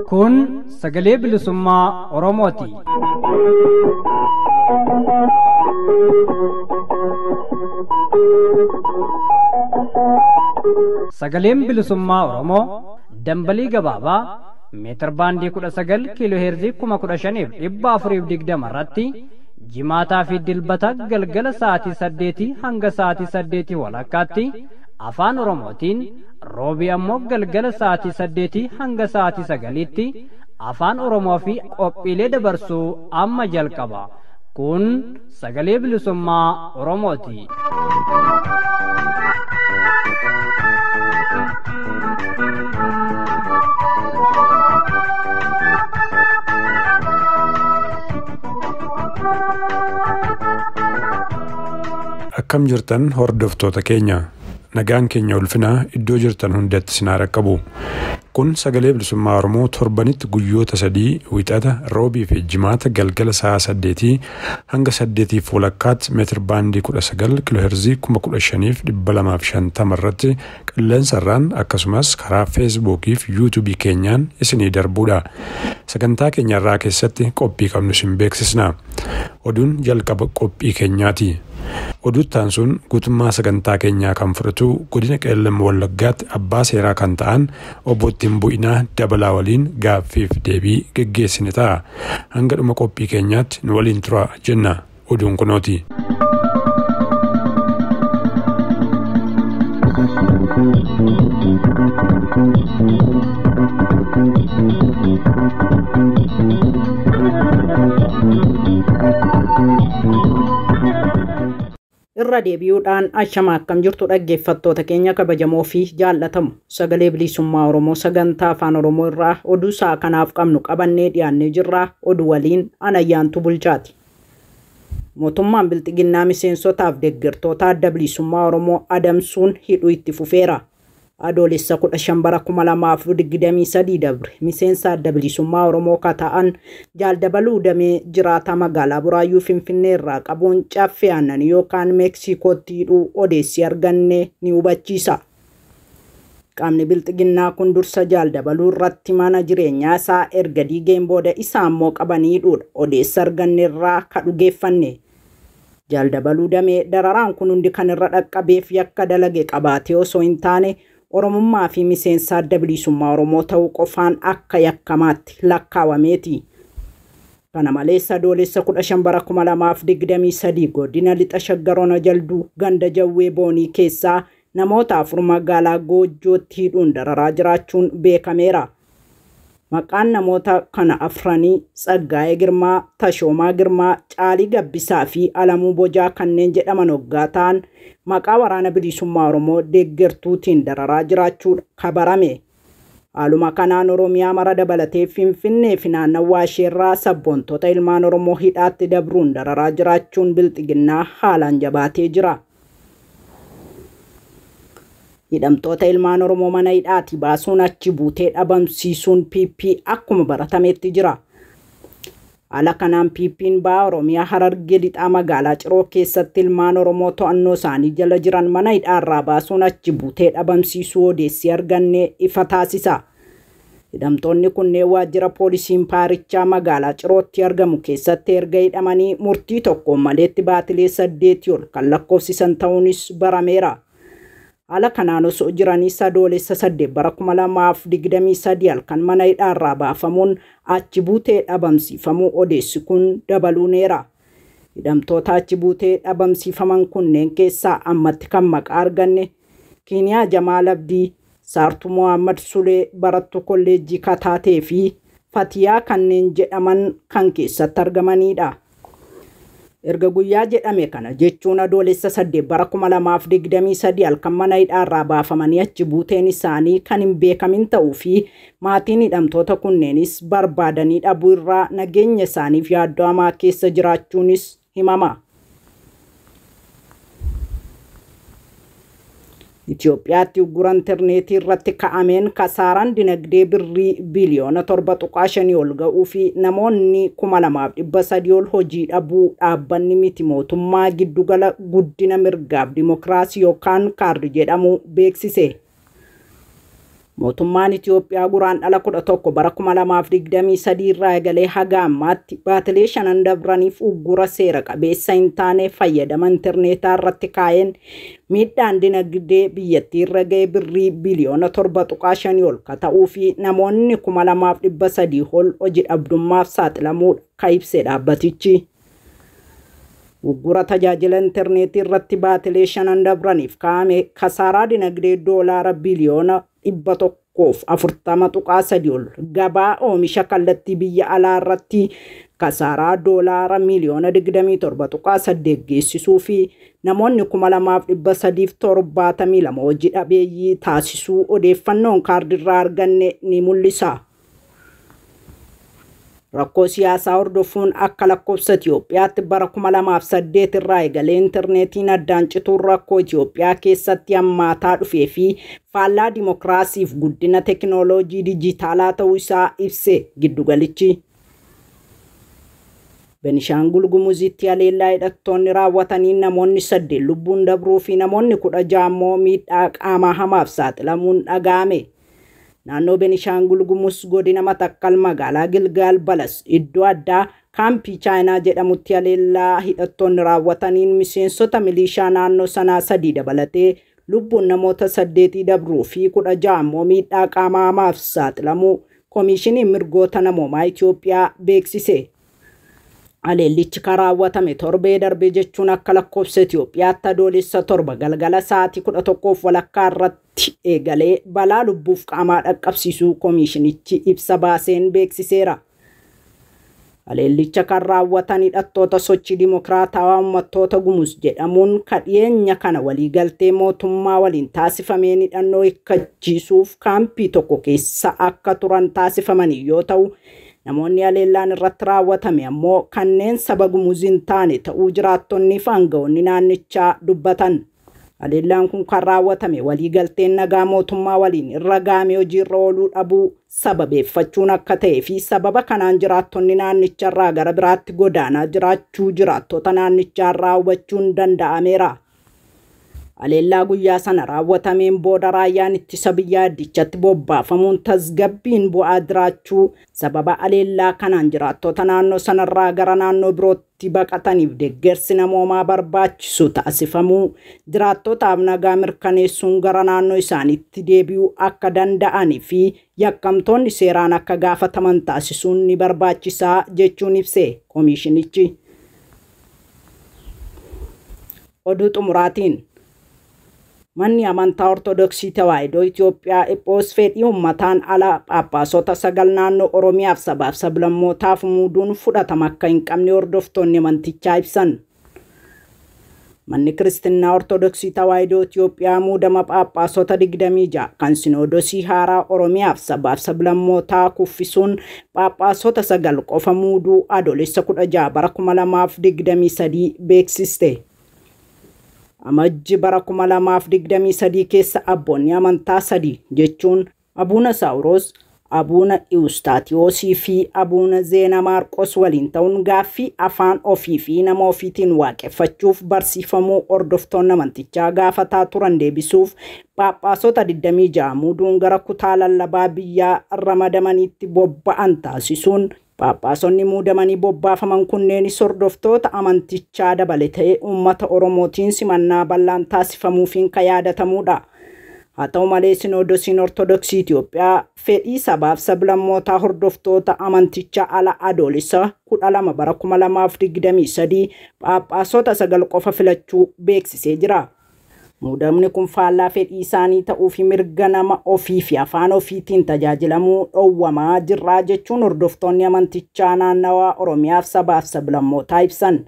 Kun sagalee bilisummaa Oromooti. Sagaleen bilisummaa Oromoo dambalii gabaabaa meetir baandii 19 kiiloo heerzii 15,420 irratti jimaataa fi dilbata galgala sa'aatii 8 hanga sa'aatii 8 walakkaatti afaan Oromootiin, roobii ammoo galgala sa'aatii 8 hanga sa'aatii 9tti afaan Oromoo fi qophiilee dabarsuu amma jalqaba. Kun sagalee bilisummaa Oromooti. Akkam jirtan hordoftoota keenya, nagaan keenya ulfinaa iddoo jirtan hundatti isin haa qaqqabu. Kun sagalee bilisummaa Oromoo torbanitti guyyoota sadii, wixata, roobii fi jimaata galgala sa'a 8 hanga 8 walakkaatti meetir baandii 19 kiiloo heerzii 15,250 irratti qilleensarraan akkasumas karaa feesbuukii fi yuutuubii keenyaan isinii darbuudha. Sagantaa keenyarraa keessatti qophii qabnu isin beeksisna. Oduun jalqaba qophii keenyaati. Oduuttaan sun guutummaa sagantaa keenyaa kan fudhatu godina Qeellam Wallaggaatti abbaa seeraa kan ta'an obbo Ittiin Bu'inaa Dabalaa waliin gaaffiif deebii geggeessine ta'a. Hanga dhuma qophii keenyaatti nu waliin tura jenna. Oduun kunooti. Irra deebi'uudhaan ashama, akkam jirtu dhaggeeffattoota keenya kabajamoo fi jaallatamu? Sagalee bilisummaa Oromoo sagantaa afaan Oromoo irraa oduu sa'a kanaaf qabnu qabannee dhiyaannee jirra. Oduu waliin anayyaantu bulchaati. Mootummaan bilxiginnaa miseensotaaf deeggartoota adda bilisummaa Oromoo adamsuun hidhuu itti fufeera. Adoolessa 15 bara 2023 dabre miseensa adda bilisummaa Oromoo kata'an Jaaldabaluu Damee jiraataa magaalaa Buraayyuu Finfinnee irraa qabuun caffee aannanii yookaan Meeksikootti hidhuu odeessi arganne ni hubachiisa. Qaamni bilxiginnaa kun dursa Jaaldabaluu irratti mana jireenyaa isaa erga diigeen booda isaa immoo qabanii hidhuudha odeessa arganne irraa ka dhugeeffanne. Jaaldabaluu Damee dararaan kun hundi kan irra dhaqqabeef yakka dalage qabaatee osoo hin taane, Oromummaa fi miseensa adda bilisummaa Oromoo ta'uu qofaan akka yakkamaatti lakkaawameeti. Kana malees adoolessa 15 bara 2023 godina lixa Shaggar ona Jalduu ganda Jawwee Boonii keessaa namoota afur magaalaa Goojjootti hidhuun dararaa jiraachuun beekameera. Maqaan namoota kana afranii Tsaggaa'ee Girmaa, Tashoomaa Girmaa, Caalii Gabbisaa fi Alamuu Bojaa kanneen jedhaman hoggaa ta'an, maqaa waraana bilisummaa Oromoo deeggartuutiin dararaa jiraachuudha kabarame. Haaluma kanaan Oromiyaa mara dabalatee Finfinnee fi naannawaa isheerraa sabboontota ilmaan Oromoo hidhaatti dabruun dararaa jiraachuun bilxiginnaa haalaan jabaatee jira. Hidhamtoota ilmaan Oromoo mana hidhaati baasuun achi buutee dhabamsiisuun PP akkuma baratametti jira. Haala kanaan PP'n ba'a Oromiyaa Harargee lixaa magaalaa Ciroo keessatti ilmaan Oromoo to'annoo isaanii jala jiran mana hidhaarraa baasuun achi buutee dhabamsiisuu odeessii arganne ifa taasisa. Hidhamtoonni kunneen waajjira poolisiin paarichaa magaalaa Cirootti argamu keessatti erga hidhamanii murtii tokkoon maleetti baatilee 8 ol kan lakkoofsisan ta'uunis barameera. Haala kanaan osoo jiranii adoolessa 8 bara 2023 halkan mana hidhaarraa baafamuun achi buutee dhabamsiifamuu odeessi kun dabaluuneera. Hidhamtoota achi buutee dhabamsiifaman kunneen keessaa ammatti kan maqaa arganne Kiiniyaa Jamaal Abdii, Saartuu Mohammad Sulee barattuu kolleejjii Kataatee fi Fatiyaa kanneen jedhaman kan keessatti argamanidha. Erga guyyaa jedhame kana jechuun adoolessa 8 bara 2023 halkan mana hidhaarraa baafamanii achi buuteen isaanii kan hin beekamin ta'uu fi maatiin hidhamtoota kunneenis barbaadanii dhabuu irraa nageenya isaaniif yaaddoo hamaa keessa jiraachuunis himama. Itoophiyaatti uggura intarneetii irratti ka'ameen kasaaraan dinagdee birrii biliyoona 7.5 ol ga'uu fi namoonni 2300 ol hojii dhabuu dhaabbanni miti mootummaa giddugala guddina mirgaaf dimokiraasii yookaan kaardi jedhamu beeksise. Mootummaan Itoophiyaa guraandhala 11 bara 2023 irraa eegalee haga ammaatti baatilee shanan dabraniif uggura seera qabeessa hin taane fayyadama intarneetaa irratti kaa'een miidhaan dinagdee biyyattii irra ga'e birrii biliyoona 7.5 ol ka ta'uu fi namoonni 2300 ol hojii dhabdummaaf saaxilamuudha ka ibse dhaabbatichi. Uggura tajaajila intarneetii irratti baatilee shanan dabraniif kaa'ame kasaaraa dinagdee doolaara biliyoona 140.3 ol gabaa oomisha kallattii biyya alaa irratti kasaaraa doolaara miliyoona 27.8 geessisuu fi namoonni 2372 hojii dhabeeyyii taasisuu odeeffannoon kaardirraa arganne ni mul'isa. Rakkoo siyaasaa hordofuun akka lakkoofsa Itoophiyaatti bara 2008 irraa eegalee intarneetiin addaan cituun rakkoo Itoophiyaa keessatti hammaataa dhufee fi faallaa dimokiraasiif guddina teekinooloojii dijitaalaa ta'uu isaa ibse giddugalichi. Benishaangul Gumuzitti haleellaa hidhattoonni raawwataniin namoonni 8 lubbuun dabruu fi namoonni 16 immoo miidhaa qaamaa hamaaf saaxilamuun dhaga'ame. Naannoo Benishaangul Gumuz godina Matakkal magaalaa Gilgaal Balas iddoo addaa kaampii Chaayinaa jedhamutti haleellaa hidhattoonni raawwataniin miseensota milishaa naannoo sanaa 3 dabalatee lubbuun namoota 8 dabruu fi 16 immoo miidhaa qaamaa hamaaf saaxilamuu Koomishiniin Mirgoota Namoomaa Itoophiyaa beeksise. Haleellichi kan raawwatame torbee darbe jechuun akka lakkoofsa Itoophiyaatti adoolessa 7 galgala sa'aatii 11:15 irratti eegalee balaa lubbuuf qaamaa dhaqqabsiisuu koomishinichi ibsa baaseen beeksiseera. Haleellicha kan raawwatan hidhattoota sochii dimokiraatawaa uummattoota Gumuz jedhamuun ka dhiyeenya kana waliigaltee mootummaa waliin taasifameen hidhannoo hiikkachiisuuf kaampii tokko keessa akka turan taasifamanii yoo ta'u, namoonni haleellaan irratti raawwatame ammoo kanneen saba Gumuz hin taane ta'uu jiraattonni fi aangawoonni naannichaa dubbatan. Haleellaan kun kan raawwatame waliigalteen nagaa mootummaa waliin irra ga'ame hojiirra ooluu dhabuu sababeeffachuun akka ta'ee fi sababa kanaan jiraattonni naannicharraa gara biraatti godaanaa jiraachuu jiraattota naannichaarraa hubachuun danda'ameera. Haleellaa guyyaa sana raawwatameen booda raayyaan ittisa biyyaa addichatti bobbaafamuun tasgabbiin bu'aa jiraachuu sababa haleellaa kanaan jiraattota naannoo sanarraa gara naannoo birootti baqataniif deeggarsi namoomaa barbaachisu taasifamuu jiraattotaaf nagaa mirkaneessuun gara naannoo isaaniitti deebi'uu akka danda'anii fi yakkamtoonni seeraan akka gaafataman taasisuun ni barbaachisaa jechuun ibse koomishinichi. Oduu xumuraatiin Manni amantaa Ortodoksii Tawaahidoo Itoophiyaa Ephoos fedhii uummataan ala Phaaphaasota 9 naannoo Oromiyaaf sabaaf sablammootaaf muuduun fudhatama akka hin qabne hordoftoonni amantichaa ibsan. Manni Kiristinnaa Ortodoksii Tawaahidoo Itoophiyaa muudama Phaaphaasota 26 kan Sinoodosii Haaraa Oromiyaaf sabaaf sablammootaa kuffisuun Phaaphaasota 9 qofa muuduu adoolessa 16 bara 2023 beeksiste. Amajji bara 2023 keessa abboonni amantaa 3 jechuun Abuuna Saawuroos, Abuuna Iwustaatiyoosii fi Abuuna Zeena Maarqos waliin ta'uun gaaffii afaan ofii fi nama ofiitiin waaqeffachuuf barsiifamuu hordoftoonni amantichaa gaafataa turan deebisuuf Phaaphaasota 26 muuduun gara kutaa lallabaa biyyaa ramadamaniitti bobba'an taasisuun Phaaphaasonni muudamanii bobbaafaman kunneenis hordoftoota amantichaa dabalatee uummata Oromootiin simannaa bal'aan taasifamuufiin kan yaadatamudha. Haa ta'u malee Sinoodosiin Ortodoksii Itoophiyaa fedhii sabaaf sablammootaa hordoftoota amantichaa ala adoolessa 12 bara 2023 Phaaphaasota 9 qofa filachuu beeksisee jira. Muudamni kun faallaa fedhii isaanii ta'uu fi mirga nama ofii fi afaan ofiitiin tajaajilamuu dhowwamaa jirraa jechuun hordoftoonni amantichaa naannawaa Oromiyaaf sabaaf sablammootaa ibsan.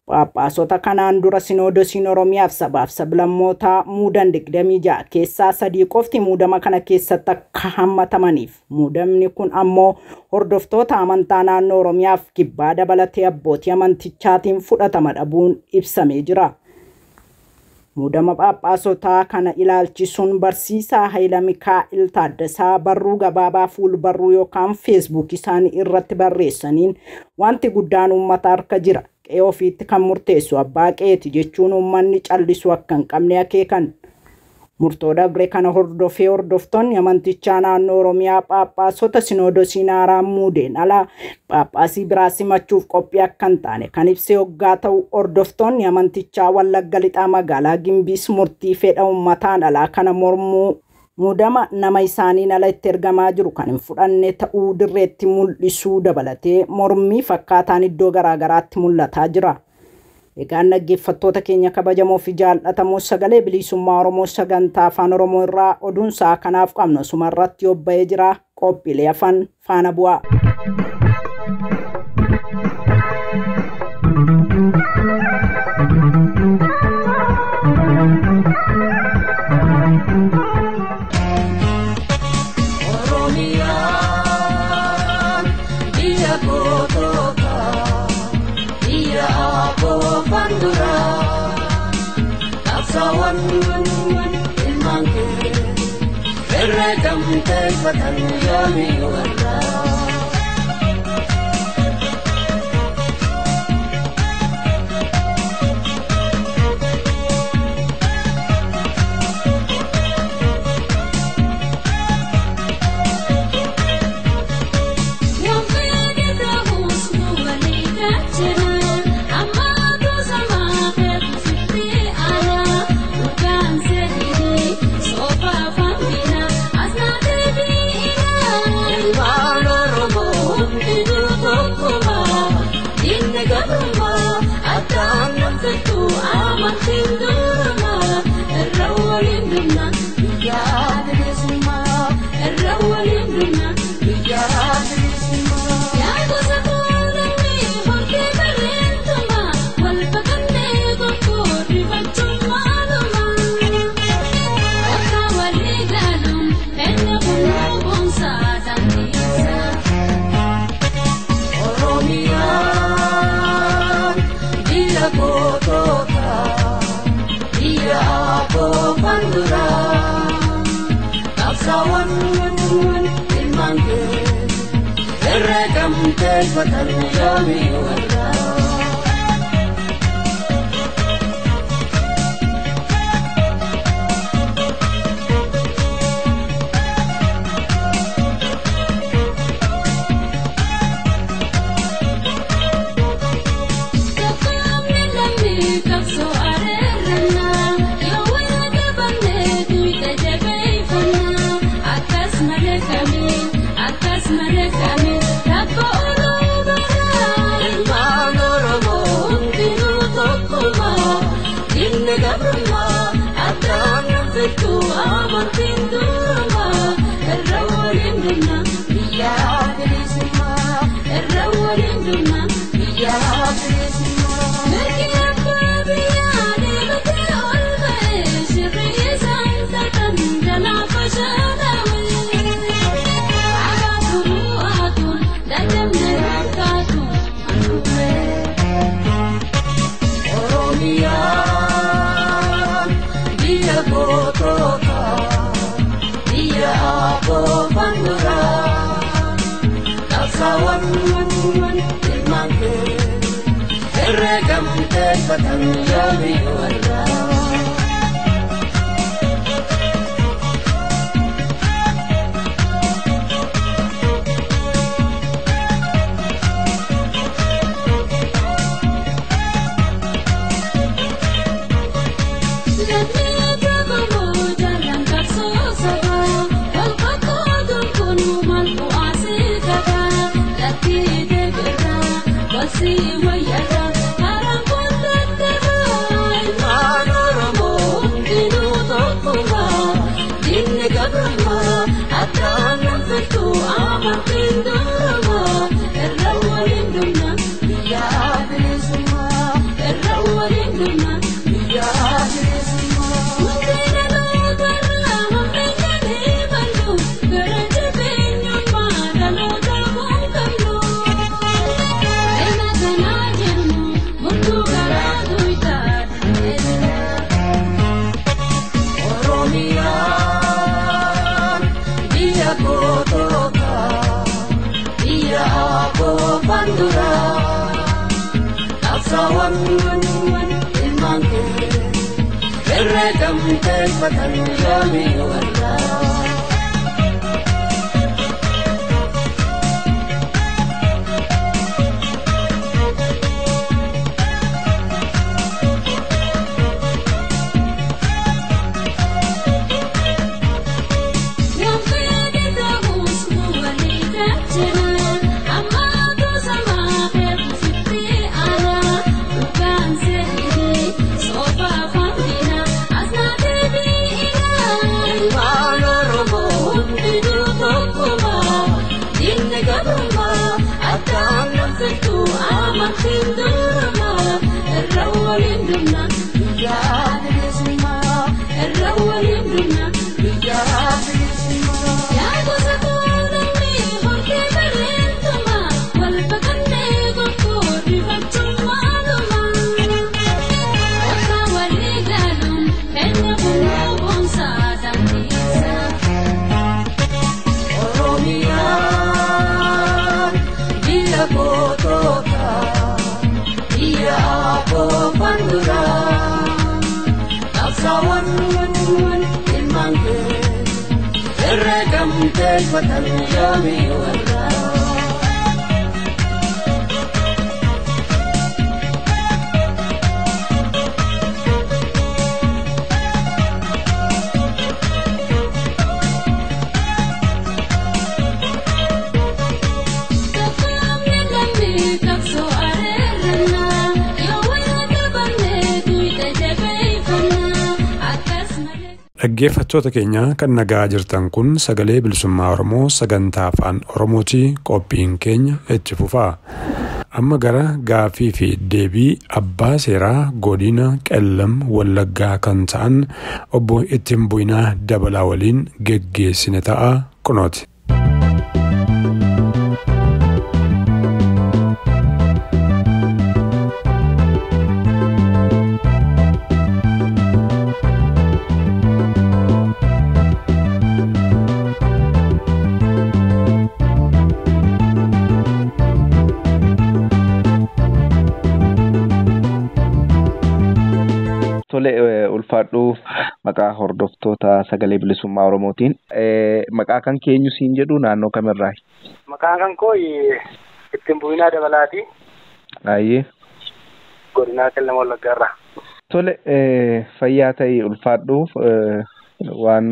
Phaaphaasota kanaan dura Sinoodosiin Oromiyaaf sabaaf sablammootaa muudan 26 keessaa 3 qofti muudama kana keessatti akka hammatamaniif muudamni kun ammoo hordoftoota amantaa naannoo Oromiyaaf kibbaa dabalatee abbootii amantichaatiin fudhatama dhabuun ibsamee jira. Muudama Phaaphaasotaa kana ilaalchisuun barsiisaa Hayila Mikaa'el Taaddasaa barruu gabaabaa fuulbarruu yookaan feesbuuk isaanii irratti barreessaniin wanti guddaan uummata harka jira. Qe'ee ofiitti kan murteessu abbaa qe'eeti jechuun uummanni callisuu akka hin qabne akeekan. Murtoo dabre kana hordofee hordoftoonni amantichaa naannoo Oromiyaa Phaaphaasota Sinoodosiin haaraan muudeen alaa Phaaphaasii biraa simachuuf qophii akka hin taane kan ibse hoggaa ta'u hordoftoonni amantichaa Wallagga Lixaa magaalaa Gimbiis murtii fedha uummataan alaa kana mormuu muudama nama isaaniin ala itti ergamaa jiru kan hin fudhanne ta'uu dirreetti mul'isuu dabalatee mormii fakkaataan iddoo garaagaraatti mul'ataa jira. Egaan dhaggeeffattoota keenya kabajamoo fi jaallatamoo sagalee bilisummaa Oromoo sagantaa afaan Oromoo irraa oduun sa'a kanaaf qabnu asuma irratti yobba'ee jira. Qophiilee afaan faana bu'aa. Oromiyaan biyya goototaa, biyya aboofan duraa, qabsaawwan ilmaan kee herreegamteeffatan yoomiyyuu har'aa. Ilmaan Oromoo hundinuu tokkuma, diinni gabrummaa addaan nuffittu amantiin duruma. Irra waliin dhumna biyya bilisummaa, irra waliin dhumna biyya bilisummaa. Yaa gosa kuulamee hortee bareentuma, wal fakkaannee gurgurrifachuun maaluma. Akka walii galuun eenyu kunuun boonsaa dandeessa. Oromiyaan biyya goototaa, biyya aboofan duraa, qabsaawwan ilmaan kee herreegamteeffatan yoomiyyuu har'aa. Tokkoomni lammii qabsoo areerannaa yoo wal qabannee duwidha jabeeffannaa akkas malee kamii akkas malee kamii rakkoo oluu baraa. Ilmaan Oromoo hundinuu tokkuma, diinni gabrummaa addaan nuffittu amantiin duruma. Irra waliin dhumna Biyya bilisummaa, irra waliin dhumna. biyya bilisummaa. Mirgi abbaa biyyaa deebatee ol ba'ee shirri isaan xaxan jalaa fashalaa'e. Abaatu aatuun dadhabne rakkaatu handhuuree. Oromiyaan biyya goototaa, biyya aboofan duraa, qabsaawwan ilmaan kee herreegamteeffatan yoomiyyuu har'aa. Galmee gabaaboo jalaan qabsoo sabaa wal qoqqooduun kun maal bu'aa si qaba? Lakkii deebiirraa walsii wayyarraa karaan kun tattafaa. Herreegamteeffatan yoomiyyuu har'aa. Herreegamteeffatan yoomiyyuu har'aa. Dhaggeeffattoota keenya kan nagaa jirtan kun sagalee bilisummaa Oromoo sagantaa afaan Oromooti. Qophiin keenya itti fufaa. Amma gara gaaffii fi deebii abbaa seeraa godina Qellam Wallaggaa kan ta'an obbo Ittiin Bu'inaa Dabalaa waliin geggeessine ta'a kunooti. Ulfaadhu maqaa hordoftoota sagalee bilisummaa Oromootiin. Maqaa kan keenyu siin jedhu naannoo kamirraayi? Maqaan kan koo Ittiin Bu'inaa Dabalaati. Ayyee. Godina Qellam Wallaggaarraa. Tole fayyaa ta'ii ulfaadhu waan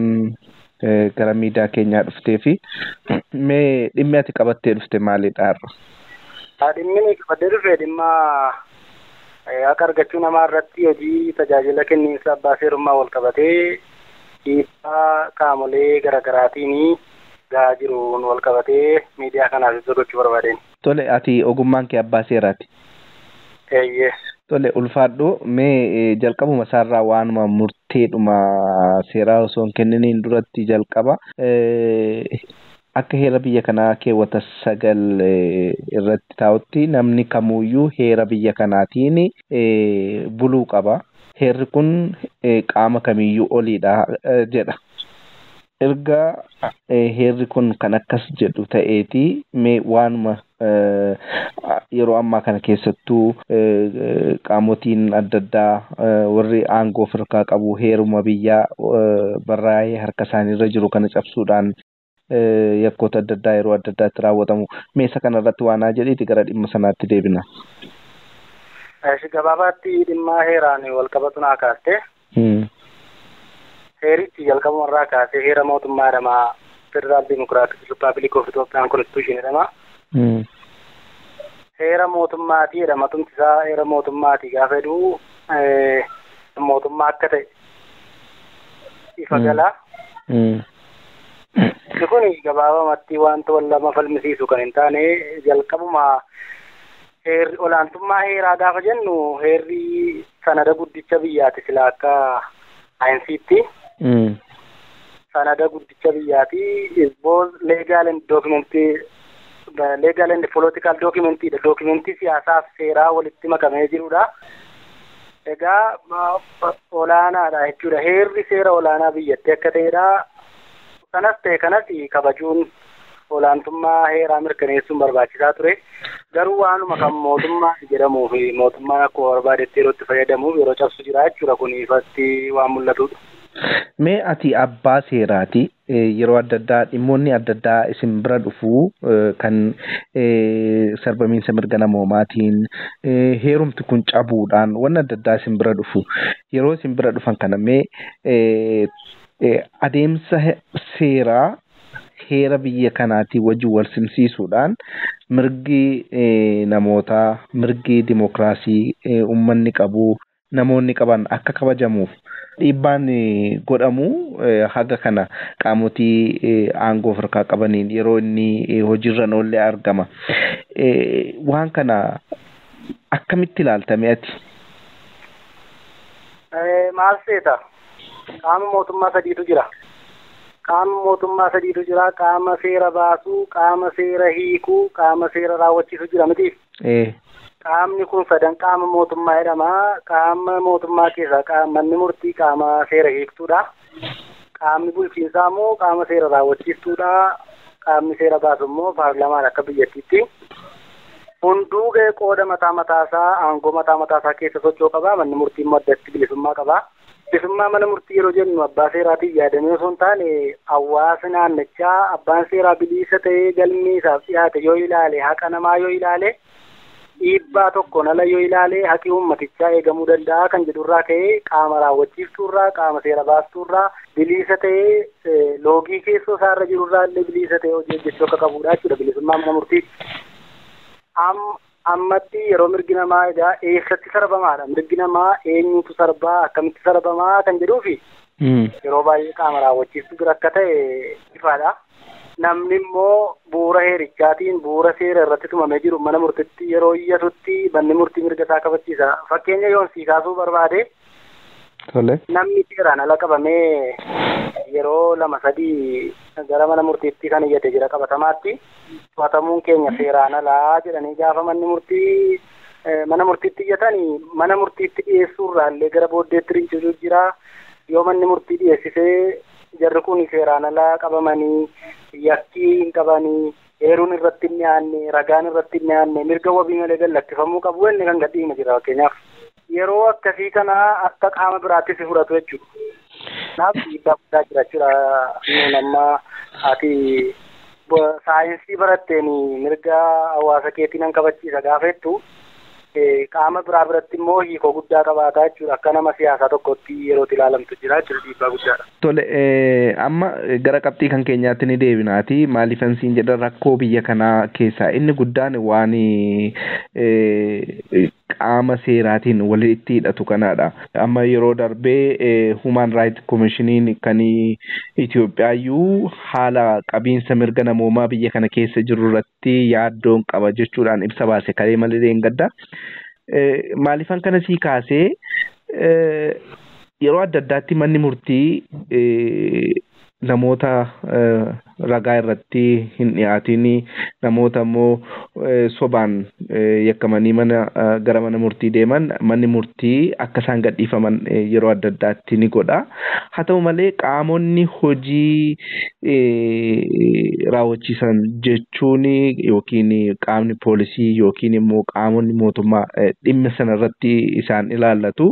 gara miidiyaa keenyaa dhuftee fi mee dhimmi ati qabattee dhufte maalidha har'a? Dhimmi ani qabadhee dhufe dhimma akka argachuu namaa irratti hojii tajaajila kenniinsa abbaa seerummaa wal qabatee dhiibbaa qaamolee garaagaraatiin gahaa jiruun wal qabatee miidiyaa kanaaf ibsa gochuu barbaadeen. Tole ati ogummaan kee abbaa seeraati? Eeyyee. Tole ulfaadhu mee jalqabuma isaarraa waanuma murteedhuma seeraa osoo hin kenniniin duratti jalqaba. Akka heera biyya kanaa keewwata 9 irratti taa'utti namni kamuyyuu heera biyya kanaatiin buluu qaba. Heerri kun qaama kamiyyuu oliidha jedha. Erga heerri kun kan akkas jedhu ta'eeti mee waanuma yeroo ammaa kana keessattuu qaamotiin adda addaa warri aangoo of harkaa qabu heeruma biyyaa barraa'ee harka isaaniirra jiru kana cabsuudhaan yakkoota adda addaa yeroo adda addaatti raawwatamu. Meeshaa kanarratti waan haa jedhiiti gara dhimma sanaatti deebina. Gabaabaatti dhimma heeraan wal qabatu naa kaaste. Heerichi jalqabumarraa kaasee heera mootummaa jedhama. Federal Democratic Republic of Ethiopian Constitution jedhama. Heera mootummaati jedhama. Tumti isaa heera mootummaati gaafa jedhu mootummaa akka ta'e ifa gala. Inni kun gabaabamatti wanta wal lama falmisiisu kan hin taane jalqabuma heerri olaantummaa heeraa gaafa jennu heerri sanada guddicha biyyaati sila akka saayinsiitti. Sanada guddicha biyyaati is both legal and document legal and political document dha. Dokumentii siyaasaaf seeraa walitti makamee jirudha. Egaa olaanaadha jechuudha. Heerri seera olaanaa biyyattii akka ta'edha. Kanas ta'e kanas kabajuun Olaantummaa heeraa mirkaneessuun barbaachisaa ture. Garuu waanuma kan mootummaa jedhamuu fi mootummaan akkuma barbaadetti yeroo itti fayyadamuuf yeroo cabsu jira jechuudha. Kun ifatti waan mul'atudha. Mee ati abbaa seeraati, yeroo adda addaa dhimmoonni adda addaa isin bira dhufuu kan sarbamiinsa mirga namoomaatiin heerumti kun cabuudhaan wanni adda addaa isin bira dhufu, yeroo isin bira dhufan kana mee adeemsa seeraa heera biyya kanaatii wajjin wal simsiisuudhaan mirgi namootaa, mirgi dimokiraasii uummanni qabu, namoonni qaban akka kabajamuuf dhiibbaan godhamu haga kana qaamotii aangoo of harkaa qabaniin yeroo inni hojiirra oollee argama. Waan kana akkamitti ilaaltame ati? Maal seeta? Qaama mootummaa sadiitu jira. Qaama mootummaa sadiitu jira. Qaama seera baasuu, qaama seera hiikuu, qaama seera raawwachiisu jira miti? Qaamni kun sadan qaama mootummaa jedhama. Qaama mootummaa keessaa manni murtii qaama seera hiiktuudha. Qaamni bulchiinsaa immoo qaama seera raawwachiistuudha. Qaamni seera baasu immoo paarlaamaan akka biyyattiitti. Hunduu gahee qooda mataa mataasaa, aangoo mataa mataasaa keessa socho'uu qaba. Manni murtii immoo addatti bilisummaa qaba. Bilisummaa mana murtii yeroo jennu abbaa seeraatiif yaadamee osoo hin taane hawaasa naannichaa abbaan seeraa bilisa ta'ee galmee isaaf dhiyaate yoo ilaale, haqa namaa yoo ilaale, dhiibbaa tokkoon ala yoo ilaale haqi uummatichaa eegamuu danda'a kan jedhurraa ka'ee qaama raawwachiiftuurraa, qaama seera baastuurraa bilisa ta'ee loogii keessoo isaarra jirurraa illee bilisa ta'ee hojii hojjechuu akka qabudha jechuudha bilisummaa mana murtii. Ammatti yeroo mirgi namaa egaa eessatti sarbamaadha? Mirgi namaa eenyutu sarbaa, akkamitti sarbamaa kan jedhuufi yeroo baay'ee qaama raawwachiiftuu bira akka ta'e ifaadha. Namni immoo bu'uura heerichaatiin bu'uura seera irratti tumamee jiru mana murtiitti yeroo iyyatutti manni murtii mirga isaa kabachiisa. Fakkeenya yoon sii kaasuu barbaade, namni seeraan ala qabamee yeroo 2-3 gara mana murtiitti kan iyyate jira qabatamaatti. To'atamuun keenya seeraan alaa jedhanii gaafa manni murtii mana murtiitti iyyatanii mana murtiitti dhiyeessuurraa illee gara booddeetti rincicuu jira. Yoo manni murtii dhiyeessisee jarri kun seeraan alaa qabamanii, yakkii hin qabanii, eeruun irratti hin dhiyaanne, ragaan irratti hin dhiyaanne, mirga wabii malee gad lakkifamuu qabu inni kan gadhiima jira fakkeenyaaf. Yeroo akkasii kana akka qaama biraatti si fudhatu jechuudha. Kanaaf dhiibbaa guddaa jira jechuudha. Nuun amma ati saayinsii baratteen mirga hawaasa keetii nan kabachiisa gaafa jettu qaama biraa biratti immoo hiikoo guddaa qabaataa jechuudha. Akka nama siyaasaa tokkotti yerootti ilaalamtu jira jechuudha, dhiibbaa guddaadha. Tole, amma gara qabxii kan keenyaatti ni deebinaati. Maaliifan siin jedha, rakkoo biyya kanaa keessaa inni guddaan waan qaama seeraatiin walitti hidhatu kanaadha. Amma yeroo darbee Human Rights Commissioniin kan Itoophiyaayyuu haala qabiinsa mirga namoomaa biyya kana keessa jiru irratti yaaddoon qaba jechuudhaan ibsa baase kalee malee deenggadda. Maaliifan kana sii kaasee, yeroo adda addaatti manni murtii namoota ragaa irratti hin dhiyaatin, namoota immoo sobaan yakkamanii mana gara mana murtii deeman manni murtii akka isaan gadhiifaman yeroo adda addaatti ni godha. Haa ta'u malee qaamonni hojii raawwachiisan jechuun yookiin qaamni poolisii yookiin immoo qaamonni mootummaa dhimma sana irratti isaan ilaallatu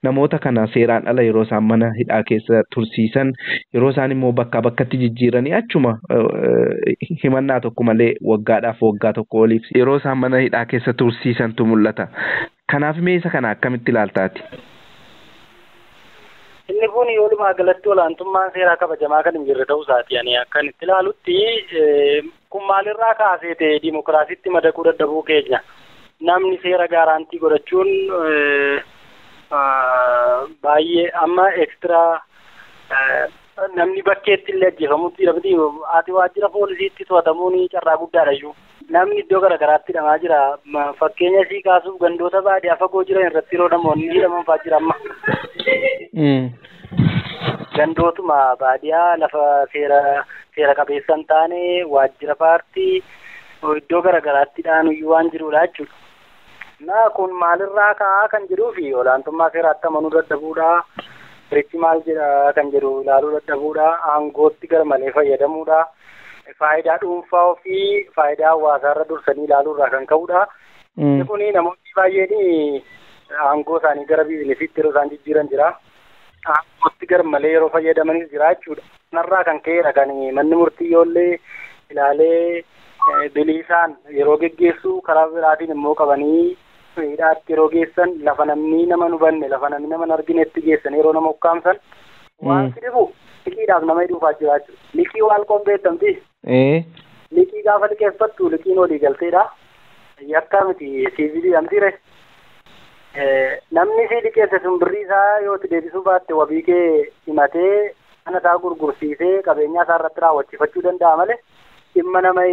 namoota kana seeraan ala yeroo isaan mana hidhaa keessa tursiisan, yeroo isaan immoo bakkaa bakkatti jijjiiranii achuma himannaa tokko malee waggaadhaaf waggaa tokko oliif yeroo isaan mana hidhaa keessa tursiisantu mul'ata. Kanaaf mee isa kana akkamitti ilaaltaati? Inni kun walumaa galatti olaantummaan seeraa kabajamaa kan hin jirre ta'uu isaati. Ani akkan itti ilaalutti kun maalirraa kaasee ta'e dimokiraasiitti madaquu dadhabuu keenya. Namni seera gaaraantii godhachuun baay'ee amma ekstiraa namni bakkeetti illee ajjeefamutti jira miti. Ati waajjira poolisiitti to'atamuun carraa guddaadha iyyuu. Namni iddoo garaagaraatti hidhamaa jira. Fakkeenya sii kaasuuf gandoota baadiyyaa fagoo jiran irratti yeroo namoonni hidhaman fa'aa jira amma. Gandootuma baadiyyaa lafa seera qabeessa hin taane waajjira paartii iddoo garaagaraatti hidhaan iyyuu waan jirudha jechuudha. Na kun maalirraa ka'aa kan jedhuu fi olaantummaa seeraatti amanuu dadhabuudha. Seerichi maal jedha kan jedhu ilaaluu dadhabuudha. Aangootti garmalee fayyadamuudha. Faayidaa dhuunfaa ofii faayidaa hawaasaarra dursanii ilaaluurraa kan ka'udha. Kun namoonni baay'een aangoo isaanii gara biizinesiitti yeroo isaan jijjiiran jira. Aangootti garmalee yeroo fayyadamanis jira jechuudha. Kanarraa kan ka'edha kan manni murtii yoollee ilaalee biliisaan yeroo geggeessu karaa biraatiin immoo qabanii hidhaatti yeroo geessan lafa namni nama hin hubanne lafa namni nama hin arginetti geessan yeroo nama ukkaamsan waan si dhibu liqiidhaaf nama hidhuufaa jira jechuudha. Liqii waan qopheeffamti. Liqii gaafa liqeeffattu liqiin walii galteedha. Yakka miti siivilii dhamtiire. Namni si liqeesse sun birrii isaa yoo itti deebisuu baatte wabii kee himatee mana isaa gurgursiisee qabeenyaa isaa irratti raawwachifachuu danda'a malee dhimma nama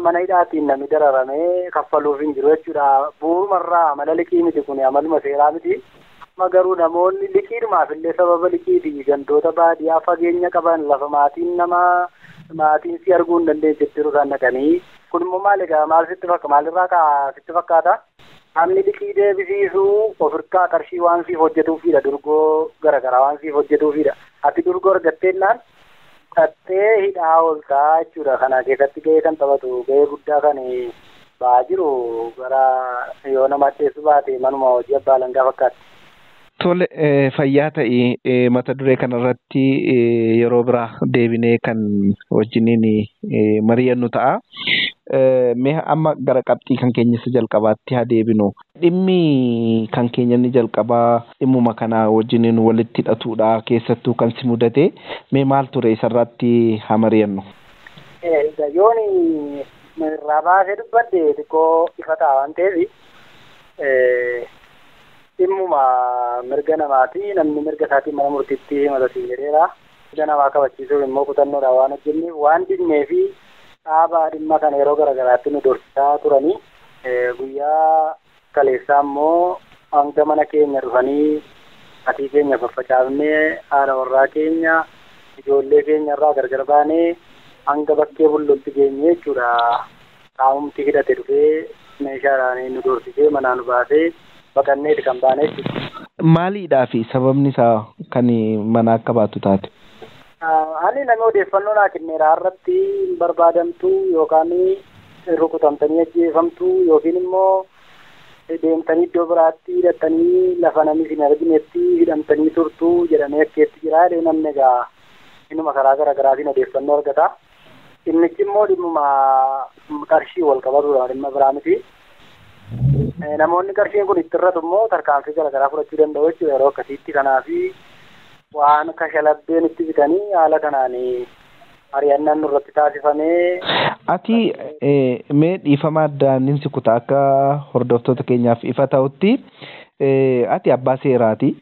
mana hidhaatiin namni dararamee kaffaluuf hin jiru jechuudha. Bu'uurumarraa amala liqii miti kun amaluma seeraa miti. Amma garuu namoonni liqiidhumaaf illee sababa liqiitii gandoota baadiyyaa fageenya qaban lafa maatiin nama maatiin si arguu hin dandeenyetti yeroo isaan dhaqanii kun immoo maal egaa maal sitti fakka maalirraa kaa sitti fakkaata? Namni liqii deebisiisuu ofirkaa qarshii waan siif hojjetuufidha durgoo garaagaraa waan siif hojjetuufidha. Ati durgoo argatteennaan dhattee hidhaa ooltaa jechuudha. Kana keessatti gahee kan taphatu gahee guddaa kan ba'aa jiru gara yoo nama addeessu baate manuma hojii abbaa alangaa fakkaatti. Tole fayyaa ta'ii mata duree kanarratti yeroo biraa deebinee kan wajjiniin mari'annu ta'a. Mee amma gara qabxii kan keenya isa jalqabaatti haa deebinu. Dhimmi kan keenya inni jalqabaa dhimmuma kana wajjiniin walitti hidhatudha keessattuu kan si mudate. Mee maal ture isarratti haa mari'annu? Yoon irraa baasee dubbadde xiqqoo ifa ta'a waan ta'eef dhimmuma mirga namaati namni mirga isaatiin mana murtiitti himata siin jedheera. Mirga namaa kabachiisuuf immoo kutannoodhaan waan hojjenneef waan dinnee fi dhaabaa dhimma kana yeroo garaagaraatti nu dorsisaa turanii guyyaa kaleessaa immoo hanga mana keenya dhufanii maatii keenya faffacaafnee haadha warraa keenya ijoollee keenya irraa gargar baanee hanga bakkee bullutti geenye jechuudha. Qaamumti hidhate dhufee meeshaadhaan nu dorsisee manaa nu baasee baqanneeti kan baane jechuudha. Maaliidhaa fi sababni isaa kan mana akka baatu taate? Ani namni odeeffannoo naa kenneera irratti hin barbaadamtu yookaan rukutamtanii ajjeefamtu yookiin immoo deemtanii iddoo biraatti hidhattanii lafa namni hin arginetti hidhamtanii turtu jedhamee akkeetti jira. Jedhee namni egaa innuma karaa garaagaraatiin odeeffannoo argata. Dhimmichi immoo dhimmuma qarshii wal qabatudha dhimma biraa miti. Namoonni qarshiin kun itti irratu immoo tarkaanfii garaagaraa fudhachuu danda'u jechuudha yeroo akkasiitti. Kanaafi waan kashalabbeen itti bitanii haala kanaan ari'annaan nurratti taasifamee. Ati mee dhiifama addaan si kutaa akka hordoftoota keenyaaf ifa ta'utti ati abbaa seeraati.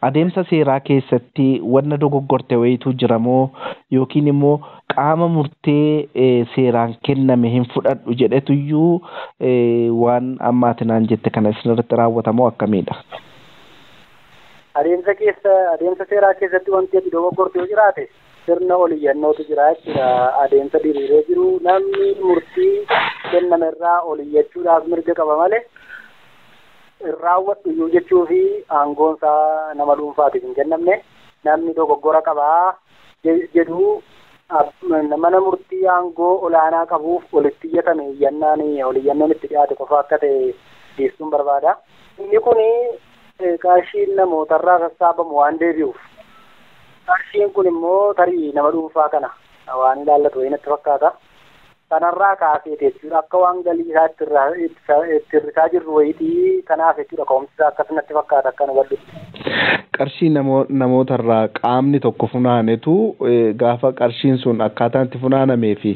Adeemsa seeraa keessatti wanna dogoggorte wayiitu jira moo yookiin immoo qaama murtee seeraan kenname hin fudhadhu jedhetuyyuu waan amma ati naan jette kana isinirratti raawwatamoo akkamiidha? Adeemsa seeraa keessatti wanti ati dogoggorte yoo jiraate sirna oliyyannootu jira jechuudha. Adeemsa diriiree jiru namni murtii kenname irraa oliyyachuudhaaf mirga qaba malee raawwadhu iyyuu jechuu fi aangoon isaa nama dhuunfaatiif hin kennamne. Namni dogoggora qabaa jedhu mana murtii aangoo olaanaa qabuuf olitti iyyatame iyyannaan oliyyannoon itti dhiyaate qofa akka ta'e dhiyeessuun barbaada. Inni kun qarshiin namootarraa sassaabamu waan deebi'uuf qarshiin kun immoo tarii nama dhuunfaa kana waan ilaallatu wayii natti fakkaata. Kanarraa kaaseeti jechuudha akka waan galii isaa itti hir'isaa jirru wayiitii kanaaf jechuudha ka'umsi isaa akkas natti fakkaata akka nu bal'utti. Qarshii namootarraa qaamni tokko funaanetu gaafa qarshiin sun akkaataa itti funaanamee fi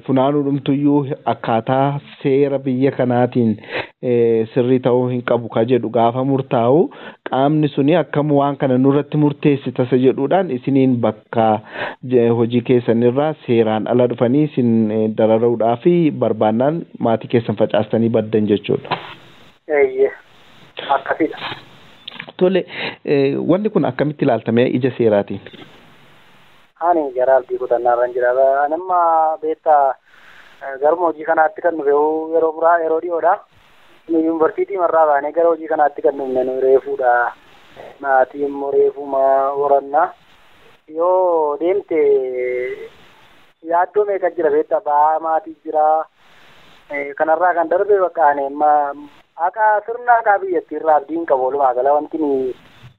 funaanuu dhumtuyyuu akkaataa seera biyya kanaatiin sirrii ta'uu hin qabu ka jedhu gaafa murtaa'u qaamni suni akkam waan kana nurratti murteessi tasa jedhuudhaan isiniin bakka hojii keessanirraa seeraan ala dhufanii isin dararuudhaa fi barbaannaan maatii keessan facaastanii baddan jechuudha. Eeyyee akkasidha. Tole wanni kun akkamitti ilaaltamee ija seeraatiin? Ani gara abdii kutannaarran jira. Ani amma beektaa garuma hojii kanaatti kan dhufe yeroo muraa yeroo dhiyoodha. Nu yuunivarsiitii marraa baanee gara hojii kanaatti kan dhufne nu reefuudha. Maatii immoo reefuma horanna. Yoo deemte Yaaddoo meeqa jira beektaa ba'aa maatii jira. Kanarraa kan darbe bakka ani akka sirna haqaa biyyattii irraa abdii hin qabu walumaa gala wanti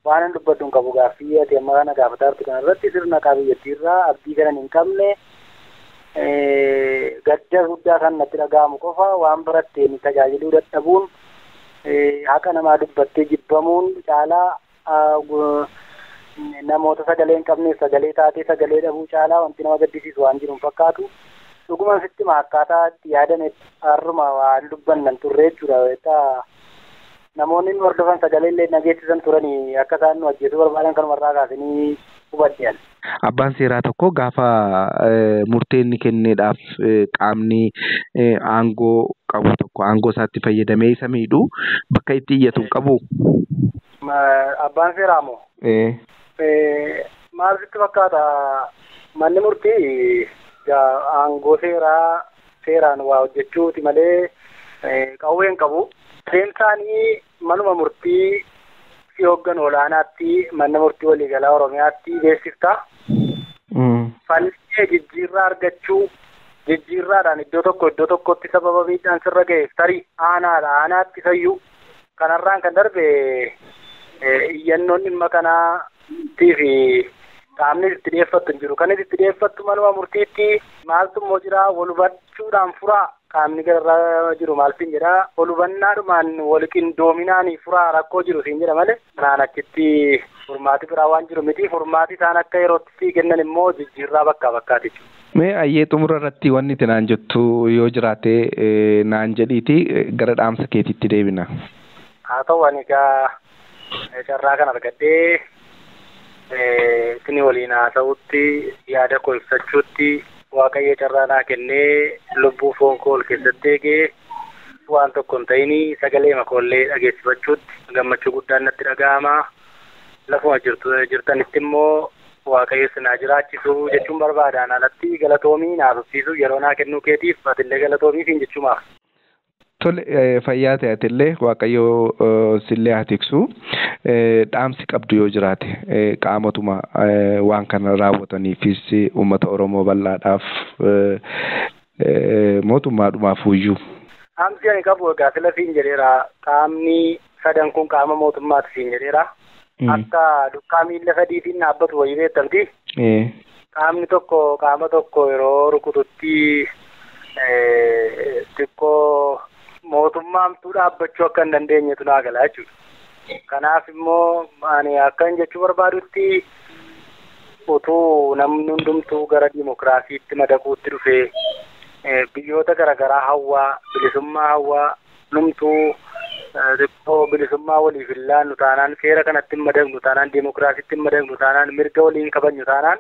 waan hin dubbadhu hin qabu gaaffii ati amma kana gaafataa jirtu kanarratti sirna haqaa biyyattii irraa abdii kanan hin qabne gadda guddaa kan natti dhaga'amu qofa waan baratteen tajaajiluu dadhabuun haqa namaa dubbattee jibbamuun caalaa namoota sagalee hin qabneef sagalee taatee sagalee dhabuu caalaa wanti nama gaddisiisu waan jiru hin fakkaatu. Dhugumaan sitti akkaataa itti yaadame har'uma waan dubbannan turre jechuudha. Namoonni nu hordofan sagalee illee dhageessisan turanii akka isaan nu ajjeesuu barbaadan kanumarraa kaasanii hubadhean. Abbaan seeraa tokko gaafa murtee inni kenneedhaaf qaamni aangoo qabu tokko aangoo isaatti fayyadamee isa miidhu bakka itti iyyatu hin qabu. Abbaan seeraa moo? Maal sitti fakkaata manni murtii aangoo seeraa seeraan waa hojjechuuti malee qawwee hin qabu. Adeemsaanii manuma murtii si hoogganu olaanaatti mana murtii waliigalaa Oromiyaatti beeksifta. Falmii jijjiirraa argachuu jijjiirraadhaan iddoo tokko iddoo tokkotti sababa miidhaan sirra ga'eef tarii aanaadha aanaatti fayyuu kanarraan kan darbe iyyannoon dhimma kanaatii fi qaamni itti dhiyeeffattu hin jiru. Kan itti dhiyeeffattu manuma murtiitti maaltu immoo jira wal hubachuudhaan furaa qaamni gararraa jiru maal siin jedha wal hubannaadhumaan wal qindoominaanii furaa rakkoo jiru siin jedha malee kanaan achitti furmaati biraa waan jiru miti furmaati isaan akka yerootti sii kennan immoo jijjiirraa bakkaa bakkaati jechuudha. Mee ayyee xumura irratti wanni itti naan jettu yoo jiraate naan jedhiiti gara dhaamsa keetiitti deebina. Haa ta'u ani egaa carraa kan argadhee isin waliin haasa'utti yaada koo ibsachuutti Waaqayyo carraa naa kennee lubbuu foon koo ol keessatti eegee waan tokko hin ta'inii sagalee makoollee dhageessifachuutti gammachuu guddaan natti dhaga'ama. Lafuma jirtanitti immoo Waaqayyo isin haa jiraachisu jechuun barbaadaan alatti galatoomii naaf ibsiisu yeroo naa kennuu keetiif atillee galatoomii siin jechuumaaf. Tole fayyaa ta'e atillee Waaqayyo sillee haa tiksu dhaamsi qabdu yoo jiraate qaamotuma waan kana raawwataniifis uummata Oromoo bal'aadhaaf mootummaadhumaaf iyyuu. Dhaamsi ani qabu egaa sila siin jedheera qaamni sadan kun qaama mootummaati siin jedheera. Akka dukkaa miilla sadiitiin dhaabbatu wayii beektamti. Qaamni tokko qaama tokko yeroo rukututti xiqqoo mootummaamtuu dhaabbachuu akka hin dandeenyetu naa gala jechuudha. Kanaaf immoo ani akkan jechuu barbaadutti utuu namni hundumtuu gara dimokiraasiitti madaquutti dhufee biyyoota garaagaraa hawwaa bilisummaa hawwaa numtuu xiqqoo bilisummaa waliif hin laannu taanaan seera kanatti hin madaqnu taanaan dimokiraasiitti hin madaqnu taanaan mirga waliin kabajnu taanaan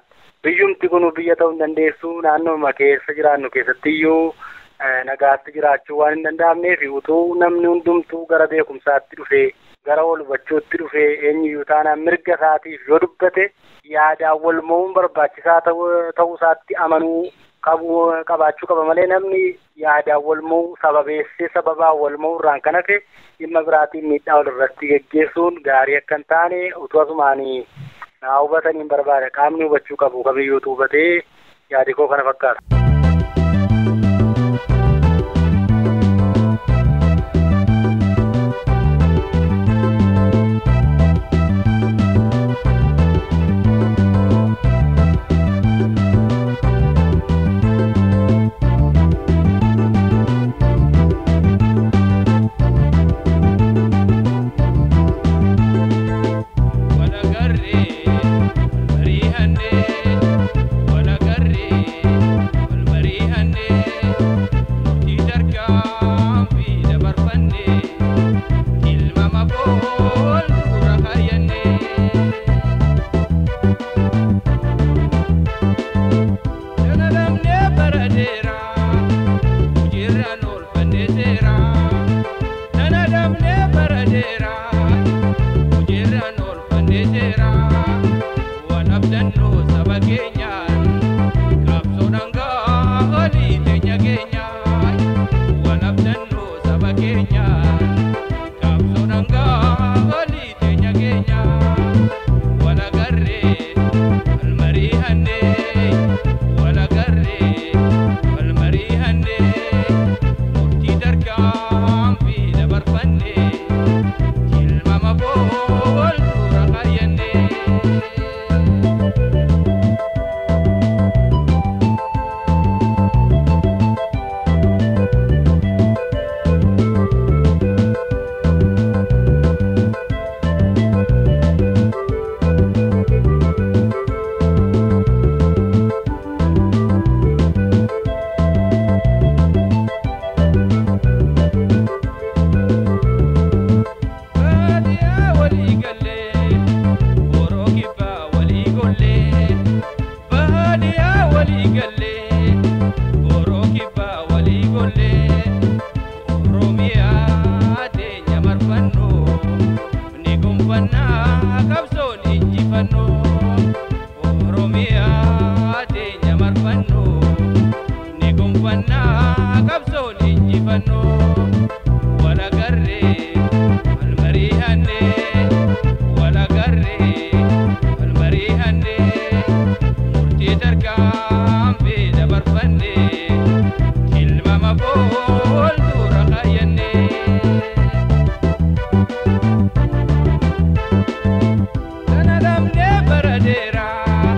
biyyumti kun biyya ta'uu hin dandeessu naannoo keessa jiraannu keessattiyyuu nagaatti jiraachuu waan hin danda'amneef utuu namni hundumtuu gara beekumsaatti dhufee gara wal hubachuutti dhufee eenyuyyuu taanaan mirga isaatiif yoo dubbate yaadaan wal mo'uun barbaachisaa ta'uu isaatti amanuu qabu qabaachuu qaba malee namni yaadaan wal mo'uu sababeessee sababaan wal mo'uu irraan kan hafe dhimma biraatiin miidhaa wal irratti geggeessuun gaarii akka hin taane utuu asumaan naa hubataniin barbaada qaamni hubachuu qabu kamiyyuutu hubatee yaadi koo kana fakkaata. Wal agarree, wal mari'annee, wal agarree. injifannoo Oromiyaa teenya marfannoo ni gonfannaa qabsoon injifannoo walagarree wal mari'annee walagarree wal mari'annee murtii tarkaanfii dabarfannee tilmaama fuuldura kaayyannee. Kana dhabnee bara dheeraa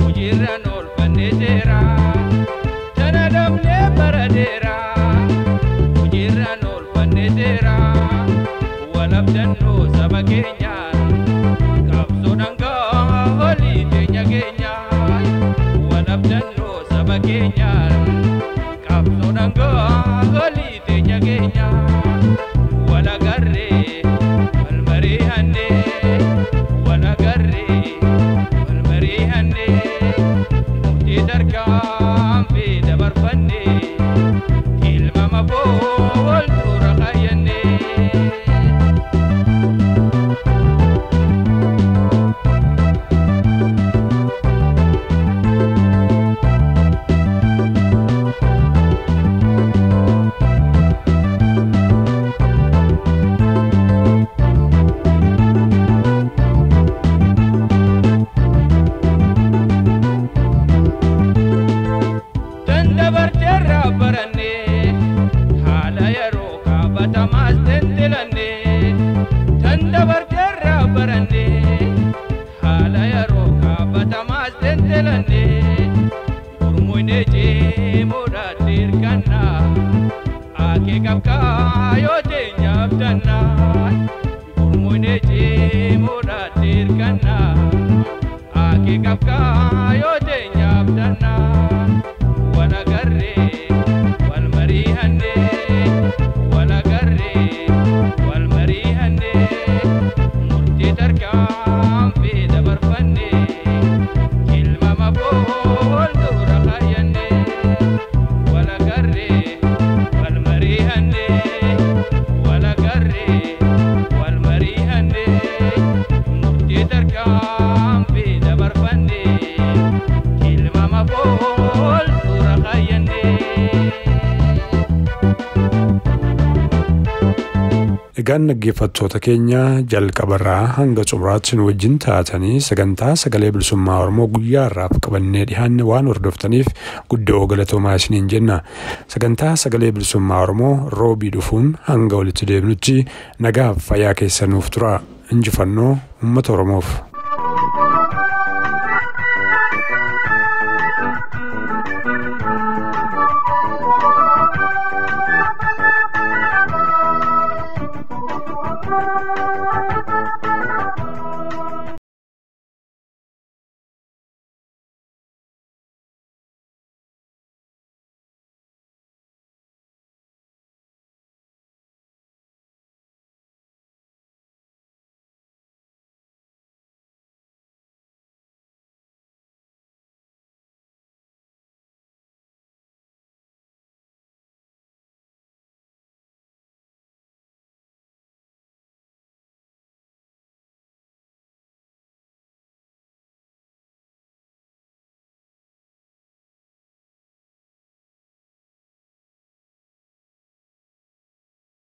hojiirraan oolfannee seera. Kana dhabnee bara dheeraa hojiirraan oolfannee seera. Walabdannoo saba keenyaan qabsoo dhangaa olii teenya keenyaan. Walabdannoo saba keenyaan qabsoo dhangaa olii teenya keenyaan. Walagarree wal mari'annee walagarree wal mari'annee murtii tarkaanfii dabarfannee tilmaama fuuldura kaayyannee. Dandabarteerraa barannee haala yeroo kaabbatamaas tentelannee. Dandabarteerraa barannee haala yeroo kaabbatamaas tentelannee. Gurmuunee ceemoodhaatti hirkannaa akeekaaf kaayoo teenyaaf dannaa. Gurmuunee ceemoodhaatti hirkannaa akeekaaf kaayoo teenyaaf dannaa. Walagarree wal mari'annee walagarree wal mari'annee murtii tarkaanfii dabarfannee tilmaama fuuldura kaayyannee walagarree wal mari'annee walagarree wal mari'annee murtii tarkaanfii dabarfannee tilmaama fuuldura kaayyannee. Egaan dhaggeeffattoota keenya jalqabarraa hanga xumuraatti nu wajjin taatanii sagantaa sagalee bilisummaa Oromoo guyyaa har'aaf qabannee dhiyaanne waan hordoftaniif guddoo galatoomaa isiniin jenna. Sagantaa sagalee bilisummaa Oromoo roobii dhufuun hanga walitti deebinutti nagaaf fayyaa keessanuuf tura. Injifannoo uummata Oromoof. Thank you.